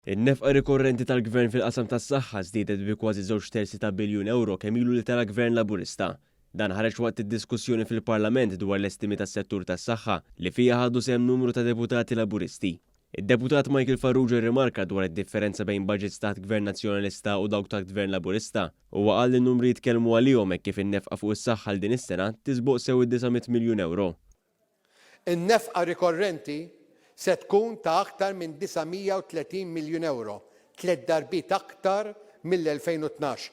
In-nefqa rikorrenti tal-Gvern fil-qasam tas-saħħa żdiedet bi kważi żewġ terzi ta' biljun ewro kemm ilu li tela' Gvern Laburista. Dan ħareġ waqt id-diskussjoni fil-Parlament dwar l-estimi tas-settur tas-saħħa li fiha ħadu sehem numru ta' deputati Laburisti. Id-Deputat Michael Farrugia rrimarka dwar id-differenza bejn budgets taħt Gvern Nazzjonalista u dawk taħt Gvern Laburista. Huwa qal li n-numri jitkellmu għalihom hekk kif in-nefqa fuq is-saħħa għal din is-sena tisboq sew id-900 miljun ewro. In-nefqa rikorrenti se tkun ta' aktar minn 930 miljun ewro, tlett darbiet aktar mill-2012.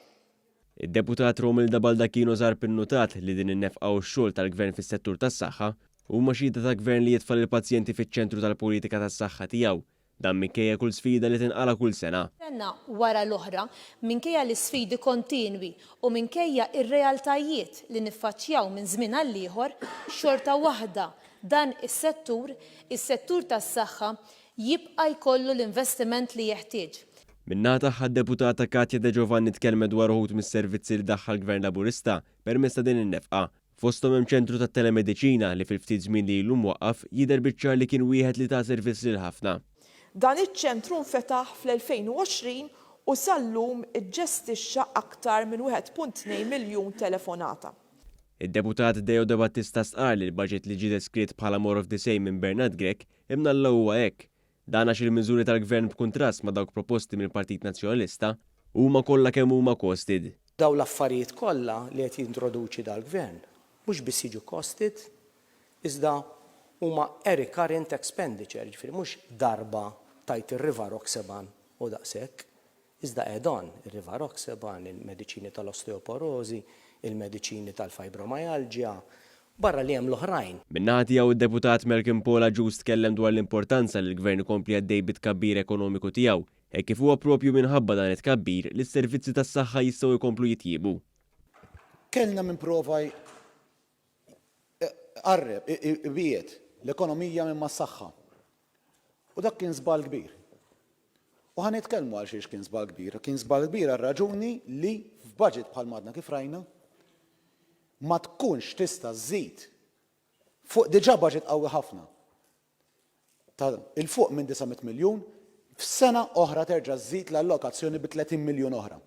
Id-Deputat Romilda Baldacchino Zarb innutat li din in-nefqa u x-xogħol tal-Gvern fis-settur tas-saħħa huma xhieda ta' Gvern li jitfa' lill-pazjenti fiċ-ċentru tal-politika tas-saħħa tiegħu Dan minkejja kull sfida li tinqala' kull sena. Sena wara l-oħra, minkejja l-isfidi kontinwi u minkejja r-realtajiet li niffaċċjaw minn żmien għall-ieħor, xorta waħda dan is-settur, is-settur tas-saħħa, jibqa' jkollu l-investiment li jeħtieġ. Min-naħa tagħha d-Deputata Katya De Giovanni tkellmet dwar uħud mis-servizzi li daħħal Gvern Laburista permezz ta' din in-nefqa. Fosthom hemm ċentru tat-telemediċina li fil-ftit żmien li ilu mwaqqaf jidher biċ-ċar li kien wieħed li ta servizz lil ħafna. Dan iċ-ċentru nfetaħ fl-2020 u sal-lum iġġestixxa aktar minn 1.2 miljun telefonata. Id-Deputat Deo Debattista stqarr li l-budget li ġie deskritt bħala more of the same minn Bernard Grech imnalla huwa hekk. Dan għax il-miżuri tal-Gvern b'kuntrast ma' dawk proposti mill-Partit Nazzjonalista huma kollha kemm huma costed. Dawn l-affarijiet kollha li qed jintroduċi dal-Gvern mhux biss jiġu costed, iżda huma a recurrent expenditure, jiġifieri mhux darba tajt ir-Rivaroxaban u daqshekk, Iżda add on, ir-rivaroxaban, il-mediċini tal-osteoporożi, il-mediċini tal-fibromyalgia, barra li hemm l-oħrajn. Min-naħa tiegħu d-Deputat Malcolm Paul Agius tkellem dwar l-importanza li l-Gvern ikompli għaddej bit-tkabbir ekonomiku tiegħu, hekk kif huwa propju minħabba dan it-tkabbir li s-servizzi tas-saħħa jistgħu jkomplu jitjiebu. Kellna min prova jqarreb, ibiegħed l-ekonomija minn mas-saħħa. U dak kien żball kbir. U ħa nitkellmu għal xiex kien żball kbir. Kien żball kbir għar-raġuni li f'budget bħal m'għadna kif rajna, ma tkunx tista' żżid fuq diġà budget qawwi ħafna ta' 'il fuq minn 900 miljun, f'sena oħra terġa' żżid l-allokazzjoni bi 30 miljun oħra.